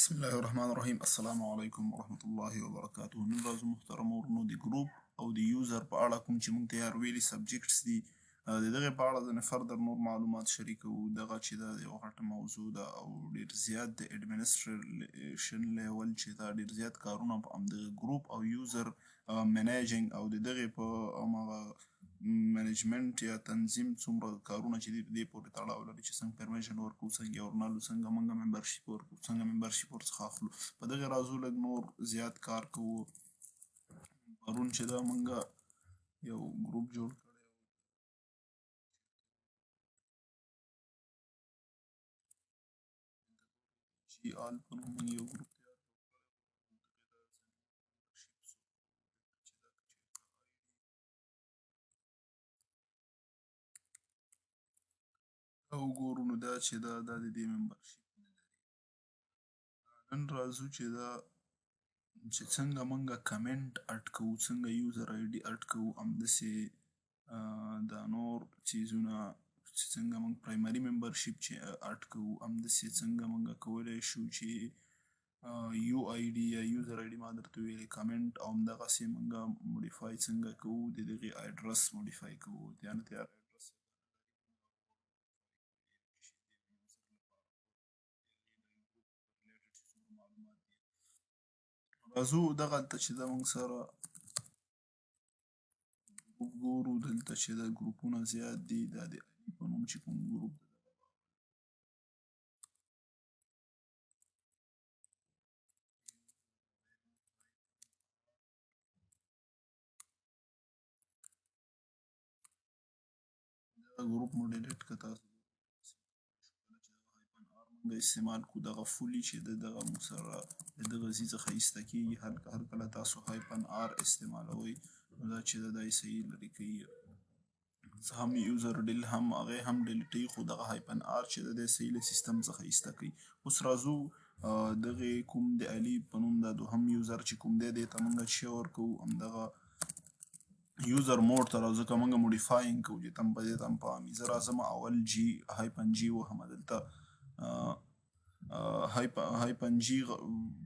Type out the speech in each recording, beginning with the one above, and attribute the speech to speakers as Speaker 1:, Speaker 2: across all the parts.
Speaker 1: بسم الله الرحمن الرحیم. السلام علیکم ورحمت الله وبرکاته. نن راځو محترم ورونو د ګروپ او د user په اړه کوم چې موږ تیار ویلي subjects دي، د دغې په اړه ځینې further نور معلومات شریکوو. دغه چې دا یو غټه موضوع ده او ډېر زیات د administration level چې دا ډېر زیات کارونه په همدغه ګروپ او user managing او د دغې په هماغه management یا تنظیم څومره کارونه چې دي په دې پورې تړاو لري چې څنګه permission ورکوو، څنګه یې ورنالو، څنګه موږ membership ورکوو، څنګه membership ورڅخه اخلو. په دغې راځو لږ نور زیات کار کوو. پرون چې دا موږ یو ګروپ جوړ کړی جي آل په نوم موږ یو ګروپ تیار کړی وګورو. نو دا چې دا د دې membership نه لري. نن راځو چې دا چې څنګه موږ comment add کوو، څنګه user ID add کوو، همداسې دا نور څیزونه چې څنګه موږ primary membership چې add کوو، همداسې څنګه موږ کولی شو چې UID یا user ID ما درته ویلې کمنټ، او همدغسې موږ modify څنګه کوو، د دغې address modify کوو، یعنې تیار address راځو دغلته چې دا موږ سره ګورو. دلته چې دا ګروپونه زیات دي، دا د علي په نوم چې کوم ګروپ ده دا ګروپ مو delete که تاسو موږ استعمال کو دغه fully چې د دغه موږ سره د دغه ځای څخه ایسته کېږي. هر کله تاسو hyphen R استعمالوئ نو دا چې ده دا یې صحیح لرې کوي. هم user del هم هغې هم ډیلیټوي، خو دغه hyphen R چې ده دی صحیح له سیستم څخه ایسته کوي. اوس راځو دغې کوم د علي په نوم دا دوهم user چې کوم دی دې ته موږ چې ورکوو همدغه user mode ته راځو، ځکه موږ modifying کوو چې تم په دې تم پام. زه راځم اول G hyphen G وهم، دلته hyphen G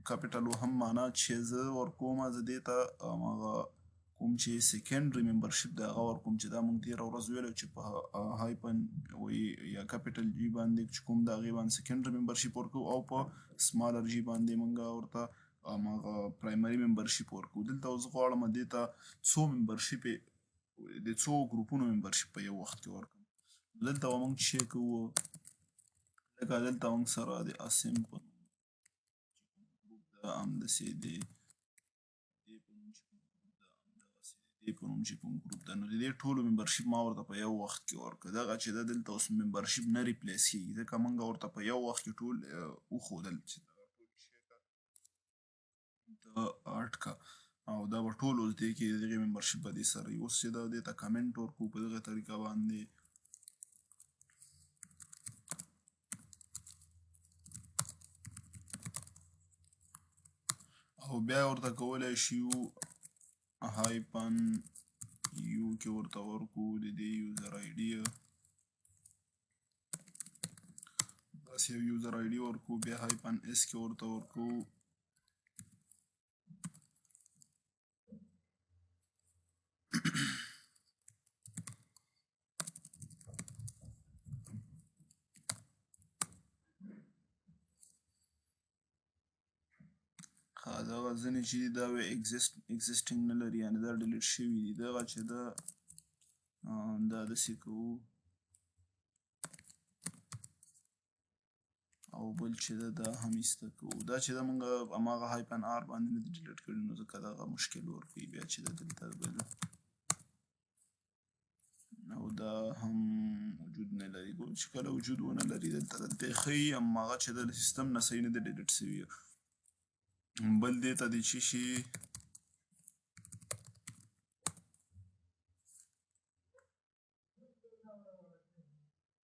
Speaker 1: capital وهم، معنا چې زه ورکوم زه دې ته هماغه کوم چې secondary membership دی هغه ورکوم، چې دا موږ تېره ورځ ویلو چې په hyphen یا capital G باندې چې کوم د هغې باندې secondary membership ورکوو او په smaller g باندې موږ ورته هماغه primary membership ورکوو. دلته اوس غواړم دې ته څو membership د څو ګروپونو membership په یو وخت کې ورکړم. دلته به موږ چې کوو لکه دلته موږ سره د عاصم په نوم ګروپ ده، همداسې د دې په نوم چې کوم ګروپ ده، همدغسې د دې په نوم چې کوم ګروپ ده، نو د دې ټولو membership ما ورته په یو وخت کې ورکړ. دغه چې ده دلته اوس membership نه replace کېږي، ځکه موږ ورته په یو وخت کې ټول وښودل چې دغه ټول شی ته add که، او دا به ټول اوس دې کې د دغې membership به دې سره وي. اوس چې دا دې ته comment ورکړو په دغه طریقه باندې، او بیا ورته کولی شو hyphen U کې ورته ورکړو د دې user ID، داسې یو user ID ورکړو، بیا hyphen S کې ورته ورکړو دغه ځینې چې دي دا وی existing نه لري، یعنې دا delete شوي دي. دغه چې ده دا داسې کوو، او بل چې ده دا هم ایسته کوو. دا چې ده موږ هماغه hyphen R باندې نه دي delete کړي، نو ځکه دغه مشکل ورکوي. بیا چې ده دلته بل او دا هم وجود نه لري، ګورو چې کله وجود ونه لري دلته یې ښیي، هماغه چې ده له سیستم نه صحیح نه دي delete شوي. بل دې ته د چې شي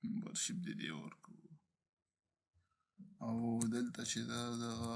Speaker 1: membership دې ورکوو، او دلته چې ده دغه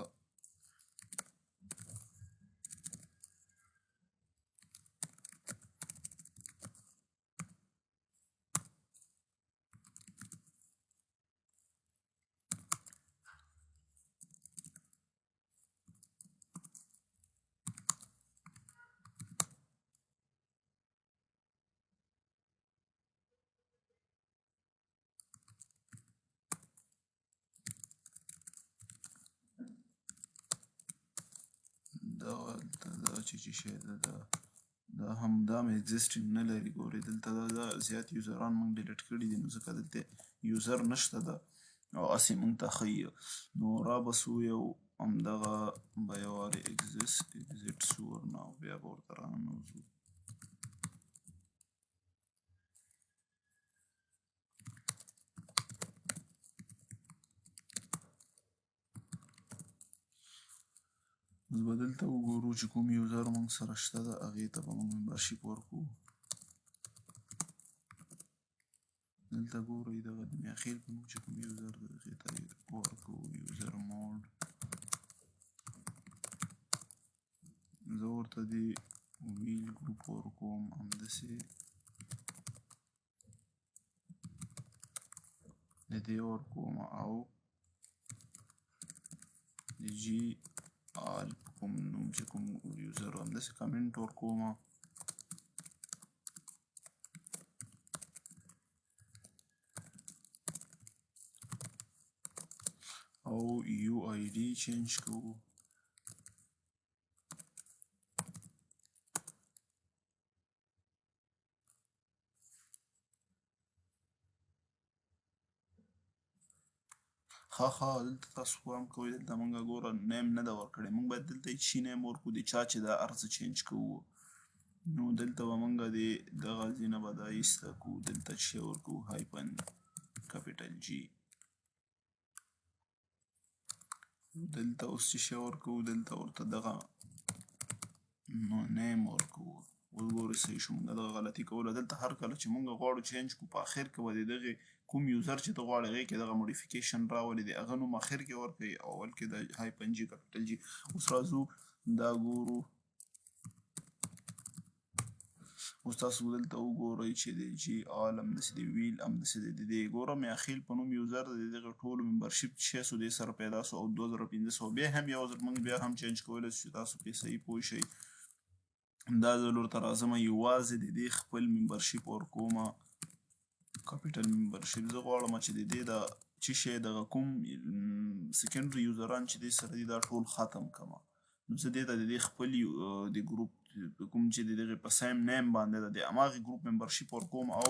Speaker 1: چې چې شی ده، دا هم دا مې existing نه لري. ګورئ دلته دا زیات یوزران موږ delete کړي دي، نو ځکه دلته user نشته ده او هسې موږ ته ښیي. نو را به سو یو همدغه به یو وارې exit سو ورنه او بیا به ورته راننوځو. اوس به دلته وګورو چې کوم user موږ سره شته ده، هغې ته به موږ membership ورکړو. دلته ګورئ دغه د میاخیل په نوم چې کوم user دی هغې ته ورکوو usermod. زه ورته د ویل group ورکوم، همداسې د دې ورکوم او د جي آل په کوم نوم چې کوم user، همداسې کمنټ ورکوم. او UID change کوو. ښه ښه، دلته تاسو پام کوئ، دلته موږ ګوره name نه ده ورکړې، موږ باید دلته هېڅ شي name ورکړو د چا چې دا هر څه change کوو. نو دلته به موږ د دغه ځای نه به دا ایسته کړو، دلته چې ورکړو hyphen capital G. دلته اوس چې شی ورکوو، دلته ورته دغه name ورکوو. اوس ګورئ صحیح شو، موږ دغه غلطي کوله. دلته هر کله چې موږ غواړو change کړو، په اخر کې به د دغې کوم user چې ته غواړې هغې کې دغه modification راولي، د هغه نوم اخر کې ورکوي او اول کې د hyphen G capital G. اوس راځو دا ګورو. اوس تاسو دلته وګورئ چې د جی آل همداسې د ویل همداسې د دې ګوره میاخیل په نوم user د دغه ټولو membership چې سو دې سره پیدا سو او 2500 بیا هم یو ځل موږ بیا هم change کولی شو چې تاسو پرې صحیح پوه شئ. دا ځل ورته راځم، یوازې د دې خپل membership ورکوم، capital membership. زه غواړم چې د دې د چې شی دغه کوم secondary یوزران چې دې سره دي دا ټول ختم کړم. نو زه دې ته د دې خپل د group کوم چې د دغې په same name باندې ده د هماغې group membership ورکوم او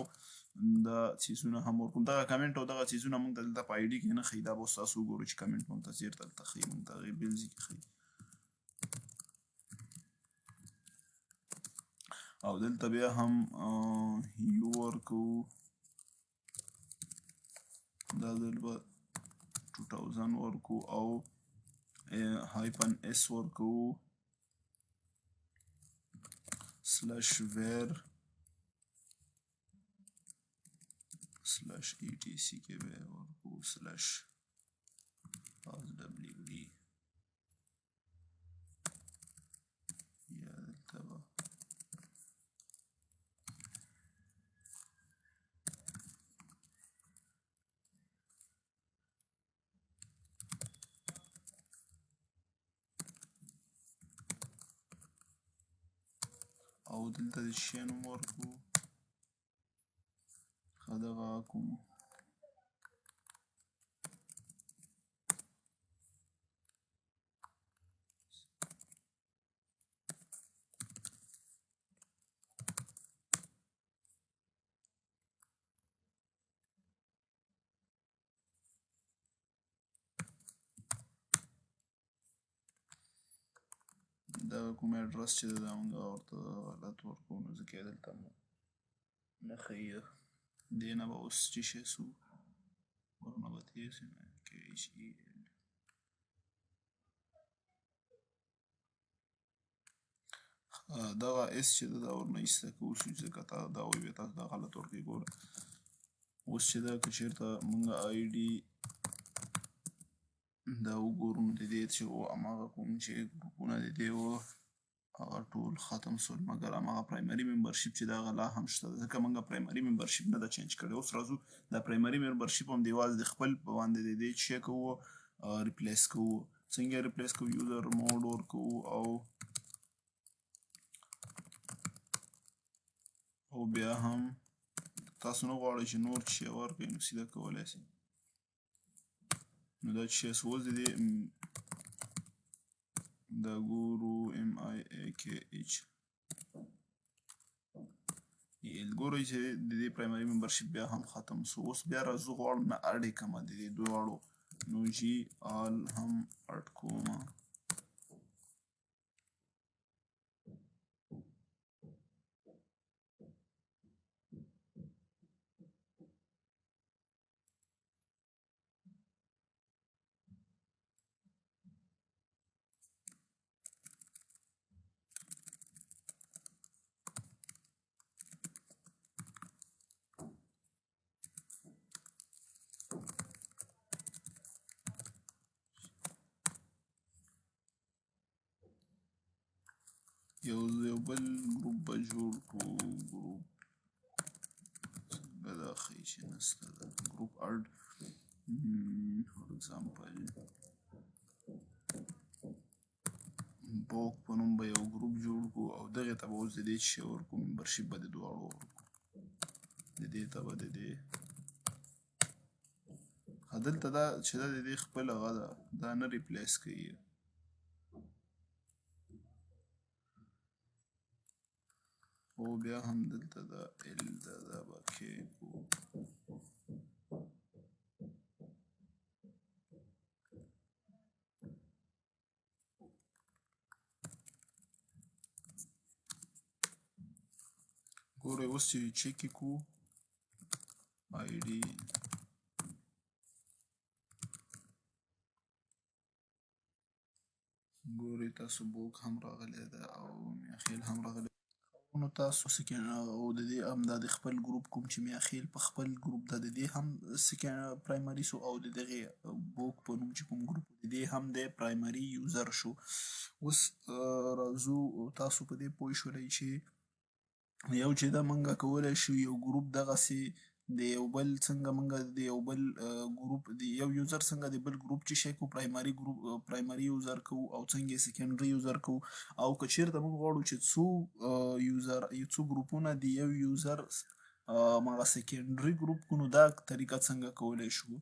Speaker 1: دا څیزونه هم ورکوم. دغه کمنټ او دغه څیزونه موږ ته دلته په ID کې نه ښیي، دا به اوس تاسو وګورئ چې کمنټ موږ ته چېرته دلته ښیي، موږ ته هغې بل ځای کې ښیي. او دلته بیا هم یو ورکوو، دا ځل به 2000 ورکوو او hyphen S ورکوو slash var slash etc کې به ورکوو slash passwd یا دلته به او دلته د شی نوم ورکړو. ښه دغه کوم دا کوم ادرس چې ده دا موږ ورته غلط ورکوو، نو ځکه یې دلته مو نه ښیي. دې نه به اوس چې شی سو ورنه به تېر شي، K H E L. دغه S چې ده دا ورنه ایسته کوو ځکه تا دا وایي بیا تاسو دا غلط ورکوئ. ګوره اوس چې ده که چېرته موږ ID دا وګورو، نو د دې چې و هماغه کوم چې ګروپونه د دې و هغه ټول ختم سول، مګر هماغه primary membership چې ده هغه لا هم شته، ځکه موږ primary membership نه ده change کړې. اوس راځو دا primary membership هم د یوازې د خپل په باندې د دې چې کوو replace کوو. څنګه replace کوو؟ usermod ورکوو او بیا هم تاسو نه غواړئ چې نور څه ورکړئ، نو سیده کولی شئ. نو دا چې اوس د دې دا ګورو ایم آی ای کې ایچ ای ایل. ګورئ چې د دې پرایمري ممبرشپ بیا هم ختم سو. اوس بیا راځو، غواړم نه اډ یې کړم د دې دواړو، نو جی آل هم اډ کوم. یو بل ګروپ به جوړ کړو. ګروپ څنګه دا ښیي چې نشته ده ګروپ اډ، فار اگزامپل بوک په نوم به یو ګروپ جوړ کړو، او دغې ته به اوس د دې څه ورکړو، ممبرشپ به د دواړو ورکړو. د دې ته به د دې دلته دا چې دا د دې خپل هغه ده، دا نه ریپلیس کوي. خو بیا هم دلته دا ال ده، دا به کې کو. ګورئ اوس چې چک یې کړو آی ډي، ګورئ تاسو بوک هم راغلی ده او میاخیل هم راغلی. نو تاسو سکن او د دې هم دا د خپل ګروپ کوم چې میاخیل په خپل ګروپ دا د دې هم سکن پرایمري سو، او د دغې بوک په نوم چې کوم ګروپ د دې هم د پرایمري یوزر شو. اوس راځو، تاسو په دې پوه شولئ چې یو چې دا مونږه کولی شو یو ګروپ دغسې د یو بل څنګه مونږه د یو بل ګروپ د یو یوزر څنګه د بل ګروپ چې شی کوو، پرایمري ګروپ پرایمري یوزر کوو، او څنګه یې سیکنډري یوزر کوو. او که چېرته مونږ غواړو چې څو یوزر یو څو ګروپونه د یو یوزر مغه سیکنډري ګروپ کو، نو دا طریقه څنګه کولی شو؟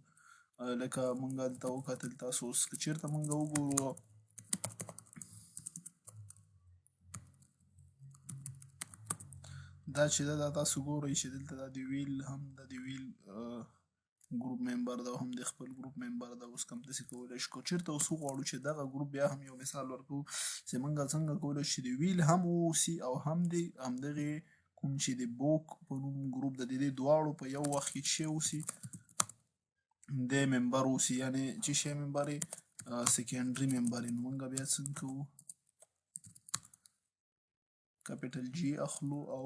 Speaker 1: لکه مونږ دلته وکتل تاسو اوس که چېرته مونږ وګورو دا چې دا تاسو ګورئ چې دلته دا د ویل هم د ویل ګروپ ممبر ده، هم د خپل ګروپ ممبر ده. اوس کوم داسې کولی شو که چېرته اوس وغواړو چې دغه ګروپ بیا هم یو مثال ورکوو چې موږ څنګه کولی شو چې د ویل هم واوسي او هم د همدغې کوم چې د بوک په نوم ګروپ ده د دې دواړو په یو وخت کې چې اوسي د ممبر اوسي، یعنې چې شی ممبر یې سیکنډري ممبر یې. نو موږ بیا څنګه کوو؟ کپیټل جی اخلو او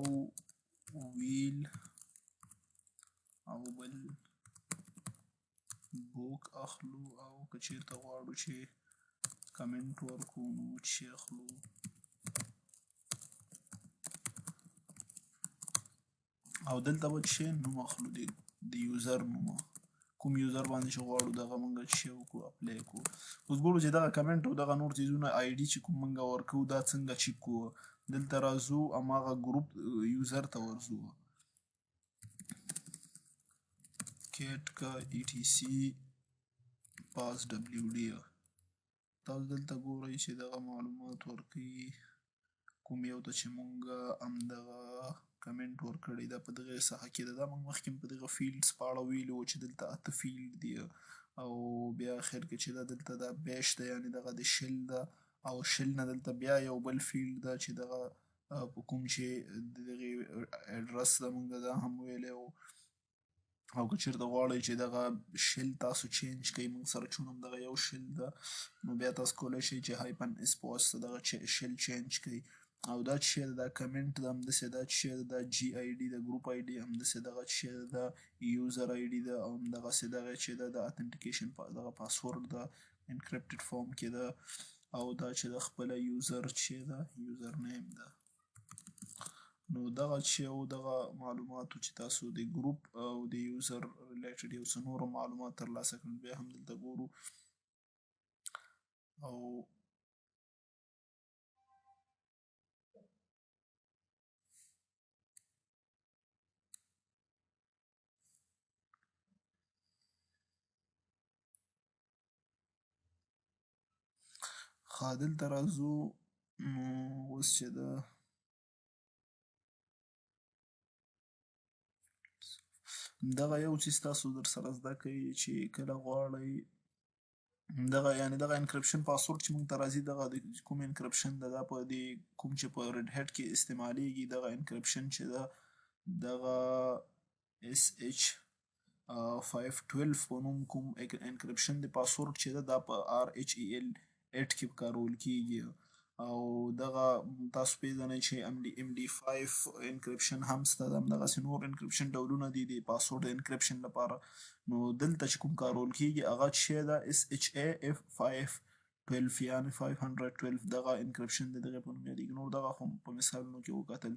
Speaker 1: ویل او بل بوک اخلو، او که چېرته غواړو چې کمنټ ورکړو نو چې اخلو او دلته به چې نوم اخلو د یوزر نوم، کوم یوزر باندې چې غواړو دغه مونږ چې وکړو اپلای کړو. اوس ګورو چې دغه کمنټ او دغه نور څیزونه آی ډي چې کوم مونږ ورکوو دا څنګه چک کړو. دلته راځو هماغه ګروپ یوزر ته ورځو، کیټ کا ای ټي سی پاس ډبلیو ډي. تاسو دلته ګورئ چې دغه معلومات ورکوي کوم یو ته چې مونږ همدغه کمنټ ورکړی دا په دغه ساحه کې ده. دا مونږ مخکې په دغه فیلډز په اړه ویلي وو چې دلته 8 فیلډ دی، او بیا اخر کې چې دا دلته دا بیش ده، یعنې دغه د شل ده، او شل نه دلته بیا یو بل فیلډ ده چې دغه په کوم چې د دغې اډرس ده، مونږ دا هم ویلی وو. او که چېرته غواړئ چې دغه شل تاسو چینج کړئ، موږ سره چون هم دغه یو شل ده، نو بیا تاسو کولی شئ چې هایپن اس په واسطه دغه شل چینج کړئ. او دا چې ده دا کمنټ ده، همداسې دا چې ده دا جی آی ډي ده، ګروپ آی ډي، همداسې دغه چې ده دا یوزر آی ډي ده، او همدغسې دغه چې ده دا اتنټیکیشن دغه پاسورډ ده انکریپټډ فارم کې ده، او دا چې ده خپله یوزر چې ده یوزر نیم ده. نو دغه چې او دغه معلوماتو چې تاسو د ګروپ او د یوزر ریلیټډ یو څه نورو معلومات ترلاسه کړل، بیا هم دلته ګورو. او ښه، دلته راځو. نو اوس چې ده دغه یو څیز تاسو در سره زده کړئ چې کله غواړئ دغه، یعنی دغه encryption password چې موږ ته راځي، دغه د کوم encryption ده، دا په دې کوم چې په Red Hat کې استعمالیږي، دغه encryption چې ده دغه SHA 512 په نوم کوم encryption د پاسورډ چې ده، دا په RHEL 8 کې کارول کیږي. او دغه تاسو پیژنئ چې MD5 encryption هم شته، همدغسې نور encryption ډولونه دي د password encryption لپاره. نو دلته چې کوم کارول کیږي هغه چې ده SHA 512، یعنی 512، دغه encryption د دغه په نوم یادېږي. نور دغه خو په مثالونو کې وکتل.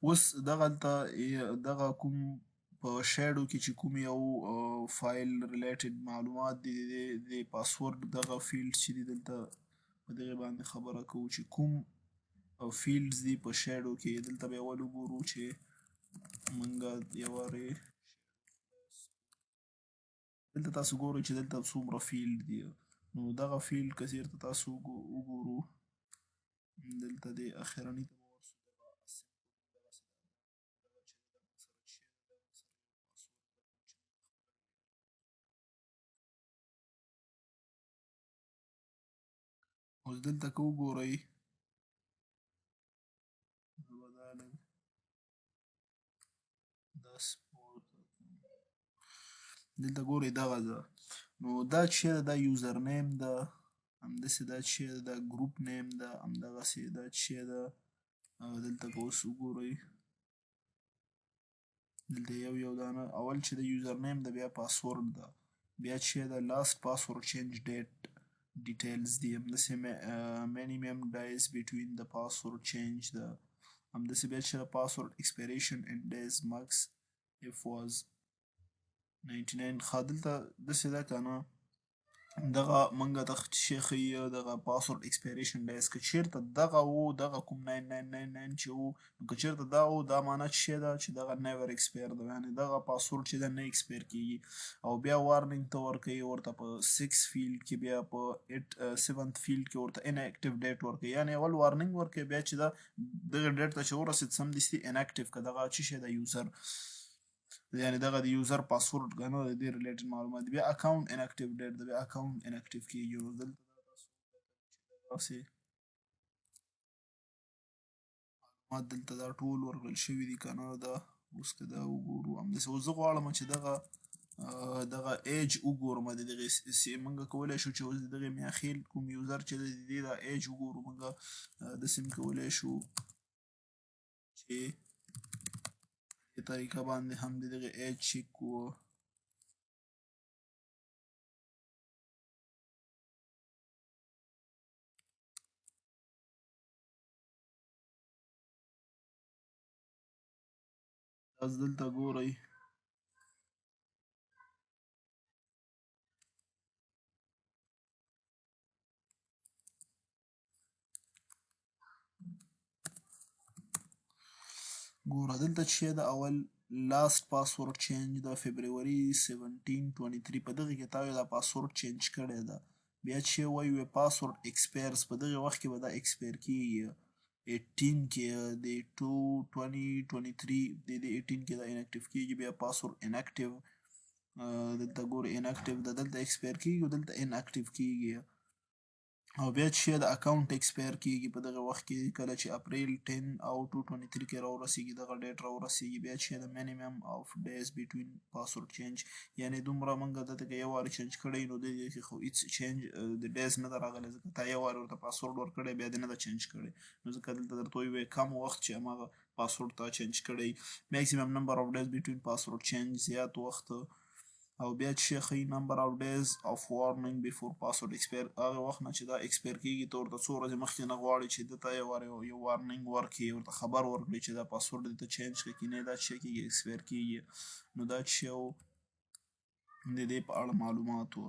Speaker 1: اوس دغلته دغه کوم په shadow کې چې کوم یو file related معلومات دي، د پاسورډ دغه field چې دي، دلته په دغه باندې خبره کوو چې کوم fields دي په shadow کې. دلته به اول وګورو چې مونږه یو وارې دلته تاسو ګورئ چې دلته څومره field دي. نو دغه field که چېرته تاسو وګورو، دلته د اخرني ته به ورسو، دغه اسم دغسې ده، دغه چې ده موږ سره چې ده موږ سره یو پاسورډ ده کوم چې موږ خپله. اوس دلته که وګورئ، زه به دا لږ داسې پورته کړم. دلته ګورئ دغه ده. نو دا چې ده دا username ده، همداسې دا چې ده دا group name ده، همدغسې دا چې ده. دلته که اوس وګورئ، دلته یو یو دانه، اول چې د username ده، بیا پاسورډ ده، بیا چې ده last password change date details دي، همداسې minimum days between the password change ده، همداسې بیا چې ده password expiration in days، max if was 99. ښه، دلته داسې ده که نه، دغه منګه ته چې ښیي دغه password expiration days، که چېرته دغه وو، دغه کوم 9999 چې وو، نو که چېرته دا وو، دا معنا چې ده چې دغه never expire ده، یعنی دغه پاسورډ چې ده نه expire کیږي. او بیا warning ته ورکوي ورته په 6 field کې، بیا په 8 7 field کې ورته inactive date ورکوي. یعنی اول warning ورکوي، بیا چې دا دغه date ته چې ورسېد سمدستي inactive که دغه چې شی ده user، یعنی دغه د user password کنه، د دې related معلومات. بیا account inactive date ده، بیا account inactive کیږي. نو دلته تاسو دغسې معلومات دلته دا ټول ورکړل شوي دي که نه. دا اوس که دا وګورو همداسې. اوس زه غواړم چې دغه age وګورم د دغې. موږ کولی شو چې اوس د دغې میاخیل کوم user چې دی، د دې دا age وګورو. موږ داسې هم کولی شو چې دې طریقه باندې هم د دغې age check کوو. تاسو دلته ګورئ، ګوره دلته چې د اول last password change د February 17 23، په دغه کې تا دا password change کړی ده. بیا چې وایي وی password expires، په دغه وخت کې به دا expire کیږي 18 کې، د 2 2023، د دې 18 کې دا inactive کیږي. بیا password inactive، دلته ګوري inactive ده، دلته expire کیږي او دلته inactive کیږي. او بیا چې د account expire کیږي په دغه وخت کې، کله چې اپریل 10 او 223 کې راورسیږي، دغه date راورسیږي. بیا چې د minimum of days between password change، یعنی دومره مونږ دلته که یو وار change کړی، نو د دې کې خو هیڅ change د days نه ده راغلی، ځکه تا یو وار ورته پاسورډ ورکړی، بیا دې نه ده change کړی. نو ځکه دلته درته وایي کم وخت چې هماغه پاسورډ تا change کړی، maximum number of days between password change، زیات وخت. او بیا چې ښیي number of days of warning before password expire، هغه وخت نه چې دا expire کیږي، ته ورته څو ورځې مخکې نه غواړي چې ده ته یو وار یو warning ورکړي، ورته خبر ورکړي چې دا پاسورډ دې ته change کړي، کنه دا چې کیږي expire کیږي. نو دا چې یو د دې په اړه معلومات وو.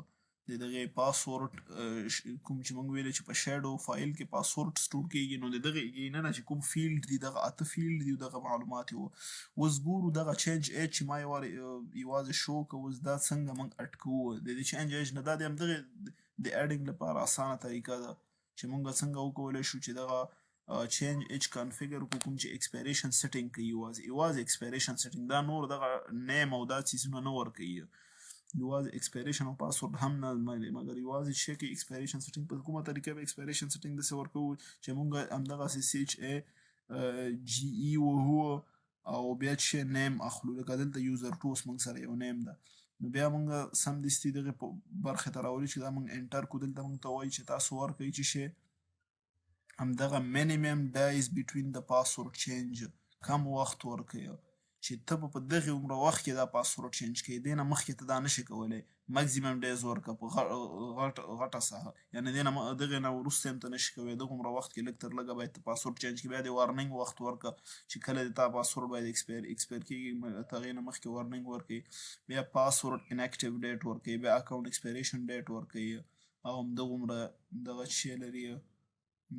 Speaker 1: د دغه پاسورډ کوم چې موږ ویل چې په شیډو فایل کې پاسورډ سټور کیږي، نو د دغه نه چې کوم فیلډ دی، دغه اته فیلډ دی، دغه معلومات وو. اوس ګورو دغه چینج ایج چې ما یوازې شو که اوس دا څنګه موږ اډ کوو د دې چینج ایج نه. دا د همدغې د اډینګ لپاره اسانه طریقه ده چې موږ څنګه وکولی شو چې دغه چینج ایج کنفیګر کو، کوم چې ایکسپیریشن سیټینګ کوي، یوازې ایکسپیریشن سیټینګ، دا نور دغه نیم او دا څیزونه نه ورکوي، یوازې ایکسپیریشن او پاسورډ هم نه، مګر یوازې چې کې ایکسپیریشن سیټینګ. په کومه طریقه به ایکسپیریشن سیټینګ داسې ورکوو چې موږ همدغسې سی ایچ ای جی ای وهو او بیا چې نیم اخلو، لکه دلته یوزر 2 اوس موږ سره یو نیم ده، نو بیا موږ سمدستي دغې برخې ته راولي چې دا موږ انټر کو. دلته موږ ته وایي چې تاسو ورکوئ چې شی همدغه minimum days between the password change، کم وخت ورکوي چې ته به په دغې عمره وخت کې دا پاسورډ چینج کوې، دې نه مخکې ته دا نشې کولی. مکسیمم ډیز ورکړه په غټه ساحه، یعنې دې نه دغې نه وروسته هم ته نشې کولی، دغومره وخت کې لږ تر لږه باید ته پاسورډ چینج کړې. بیا د وارنینګ وخت ورکړه چې کله د تا پاسورډ باید ایکسپایر کېږي، ته هغې نه مخکې وارنینګ ورکوي. بیا پاسورډ انکټیو ډیټ ورکوي، بیا اکاونټ ایکسپایریشن ډیټ ورکوي، او همدغومره دغه شی لري،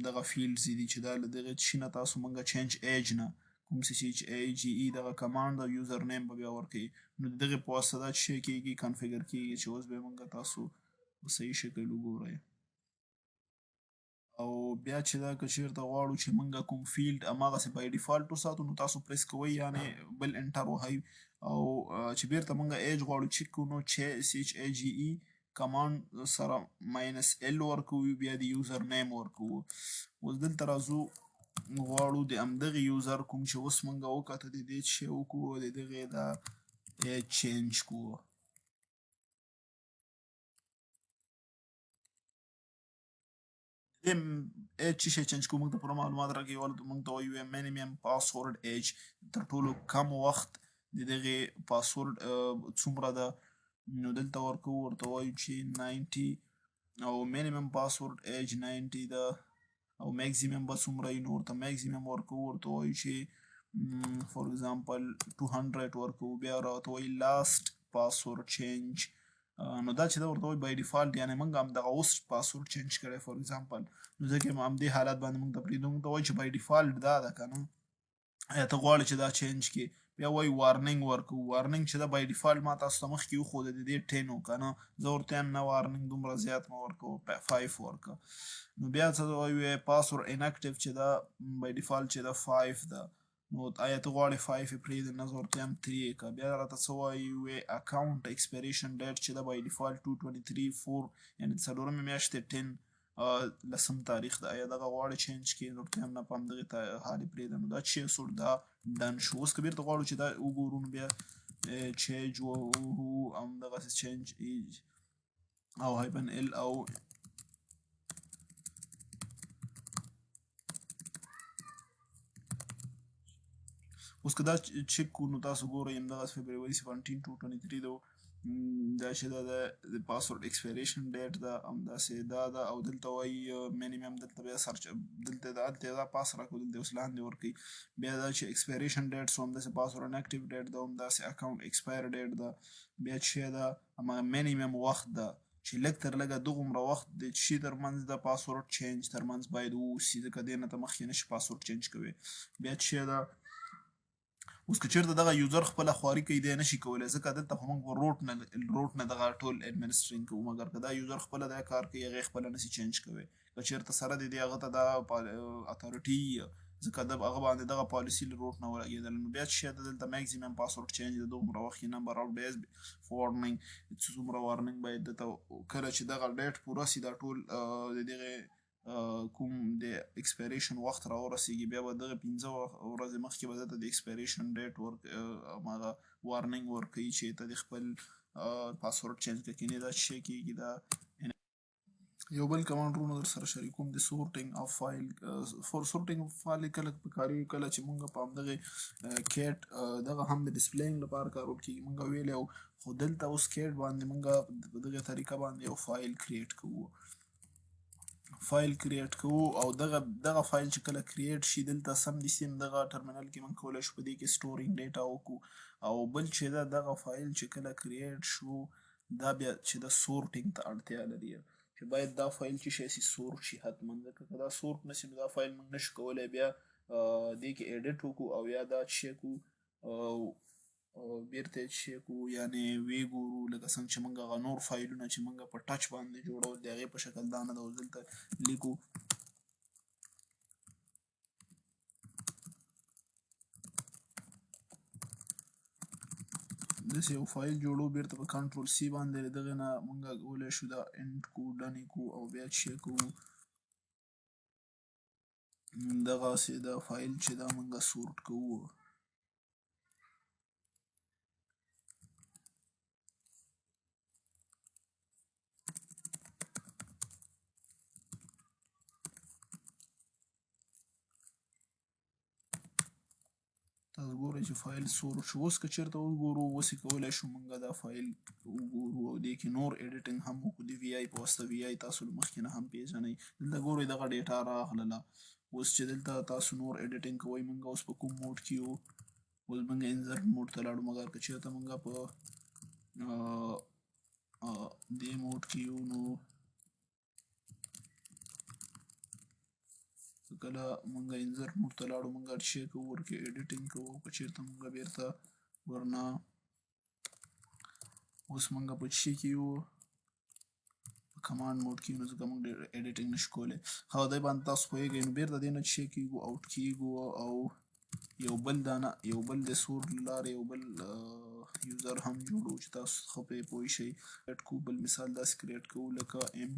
Speaker 1: دغه فیلډز دي چې دا له دغه شي نه تاسو موږ چینج ایج نه کوم څه چې ای جی ای دغه کمانډ او یوزر نیم به بیا ورکوي، نو د دغې په واسطه دا چې کېږي کنفیګر کېږي چې اوس به موږ تاسو په صحیح شکل وګورئ. او بیا چې دا که چېرته غواړو چې موږ کوم فیلډ هماغسې بای ډیفالټ وساتو، نو تاسو پریس کوئ، یعنې بل انټر وهئ، او چې بیرته موږ ایج غواړو چک کړو، نو چې سی ایچ ای جی ای کمانډ سره ماینس ال ورکوو، بیا د یوزر نیم ورکوو. اوس دلته راځو، غواړو د همدغې یوزر کوم چې اوس موږ وکته د دې چې وکړو، د دغې دا ایج چینج کړو. دې ایج چې شی چینج کوو، موږ ته پوره معلومات راکوي. موږ ته وایي مینیمم پاسورډ ایج، تر ټولو کم وخت د دغې پاسورډ څومره ده، نو دلته ورکوو، ورته وایو چې 90، او مینیمم پاسورډ ایج 90 ده، او میکسیمم به څومره وي، نو ورته میکسیمم ورکوو، ورته وایو چې فار ایگزامپل 200 ورکوو. بیا راته وایي لاست پاسورډ چینج، نو دا چې دا ورته وایي بای ډیفالټ، یعنې موږ همدغه اوس پاسورډ چینج کړی فار ایگزامپل، نو ځکه همدې حالت باندې موږ ته پرېږدو. موږ ته وایي چې بای ډیفالټ دا ده که نه، ایا ته غواړې چې دا چینج کړې؟ بیا وایي وارنینګ ورکوو. وارنینګ چې دا بای ډیفالټ ما تاسو ته مخکې وښوده د دې 10 و که نه، زه ورته وایم نه وارنینګ دومره زیات مه ورکوه، 5 ورکړه. نو بیا څه وایي پاسورډ انکټیو چې دا بای ډیفالټ چې دا 5 ده، نو آیا ته غواړې 5 یې پرېږدې؟ نه، زه ورته وایم 3 یې کړه. بیا راته څه وایي، وایي اکاونټ ایکسپایریشن ډیټ چې دا بای ډیفالټ 2/23/4، یعنې څلورمې میاشتې 10 لسم تاریخ ده، آیا دغه غواړې چینج کړې؟ نو ورته وایم نه، په همدغې حال یې پرېږده. نو دا چې شو دا ډن شو. اوس که بېرته غواړو چې دا وګورو، نو بیا چینج ووهو، همدغسې چینج ایج او هایپن ال او اوس که دا چک کړو، نو تاسو ګورئ همدغسې فبروري 17 2/23 ده، دا چې دا د پاسورډ ایکسپایریشن ډیټ ده، همداسې دا ده. او دلته وایي مینیمم، دلته بیا سرچ، دلته دا هلته دا پاس راکړو، دلته اوس لاندې ورکوي. بیا دا چې ایکسپایریشن ډیټ سو، همداسې پاسورډ انکټیو ډیټ ده، همداسې اکاونټ ایکسپایر ډیټ ده. بیا چې دا هماغه مینیمم وخت ده چې لږ تر لږه دغومره وخت د شي تر منځ د پاسورډ چینج تر منځ باید واوسي، ځکه دې نه ته مخکې نشي پاسورډ چینج کوي. بیا چې دا اوس که چېرته دغه یوزر خپله خواري کوي، دی نشي کولی، ځکه دلته خو موږ روټ نه دغه ټول اډمنسټرینګ کوو، مګر که دا یوزر خپله دا کار کوي، هغې خپله نشي چینج کوی. که چېرته سره د دې هغه ته دا اتارټي، ځکه د هغه باندې دغه پالیسي له روټ نه ولګېدله. نو بیا چې ده دلته میکسیمم پاسورډ چینج د دغومره وخت کې نمبر اف ډیز وارنینګ، څومره وارنینګ باید ده ته کله چې دغه ډیټ پوره سي، دا ټول د دغې کوم د ایکسپایریشن وخت را ورسېږي، بیا به دغه 5 ورځې مخکې به ده ته د ایکسپایریشن ډیټ هماغه وارنینګ ورکوي چې ته د خپل پاسورډ چینج کړې. کینې دا څه شی کېږي. دا یو بل کمانډ وروڼه در سره شریکوم، د سورټینګ اف فایل. فور سورټینګ اف فایل کله په کارېږي، کله چې مونږ په همدغې کیټ دغه هم د ډسپلینګ لپاره کارول کېږي، مونږ ویلی وو. خو دلته اوس کیټ باندې مونږ په دغې طریقه باندې یو فایل کریټ کوو، فایل کریټ کوو، او دغه فایل چې کله کریټ شي، دلته سمدستي دغه ټرمینل کې موږ کولی شو په دې کې سټورینګ ډیټا وکړو. او بل چې ده دغه فایل چې کله کریټ شو، دا بیا چې د sorting ته اړتیا لري چې باید دا فایل چې شي سي sort شي حتما، ځکه که دا sort نشي نو دا فایل موږ نشو کولی بیا دې کې edit وکړو او یا دا چې کو او بیرته یې چې کو، یعنې ویې ګورو لکه څنګه چې موږ هغه نور فایلونه چې موږ په touch باندې جوړول د هغې په شکل دا نه ده. اوس دلته لیکو داسې یو فایل جوړو، بیرته په control C باندې له دغې نه موږ کولی شو دا end کو، done یې کو او بیا چې کوو دغسې دا فایل چې دا موږ sort کوو. تاسو ګورئ چې فایل sort شو. اوس که چېرته وګورو، اوس یې کولی شو موږ دا فایل وګورو او دې کې نور editing هم وکړو د vi په واسطه. vi تاسو له مخکې نه هم پېژنئ. دلته ګورئ دغه data راغلله. اوس چې دلته تاسو نور editing کوئ، موږ اوس په کوم mode کې یو؟ اوس موږ insert mode ته لاړو، مګر که چېرته موږ په دې mode کې یو، نو کله موږ insert mode ته لاړو، موږ هر شی کوو، ورکې editing کوو. که چېرته موږ بیرته ورنه اوس موږ په څه کې یو؟ په command mode کې، نو ځکه موږ ډېر editing نشو کولی. ښه، دی باندې تاسو پوهېږئ. نو بیرته دې نه څه کېږو؟ out کېږو او یو بل دانه یو بل د sort له لارې یو بل user هم جوړو چې تاسو ښه پرې پوه شئ. create کوو، بل مثال داسې create کوو لکه M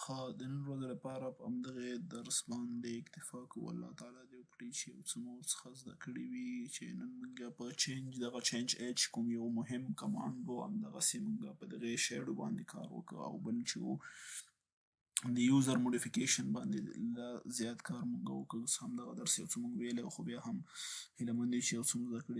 Speaker 1: ښه، د نن ورځې لپاره په همدغې درس باندې اکتفا کوو. الله تعالی دې وکړي چې یو څه مو ورڅخه زده کړي وي چې نن موږ په change دغه change H کوم یو مهم command و، همدغسې موږ په دغې shadow باندې کار وکړ او بل چې و د user modification باندې لا زیات کار موږ وکړ. همدغه درس یو څه موږ ویلی، خو بیا هم هیله مند یو چې یو څه مو زده کړي.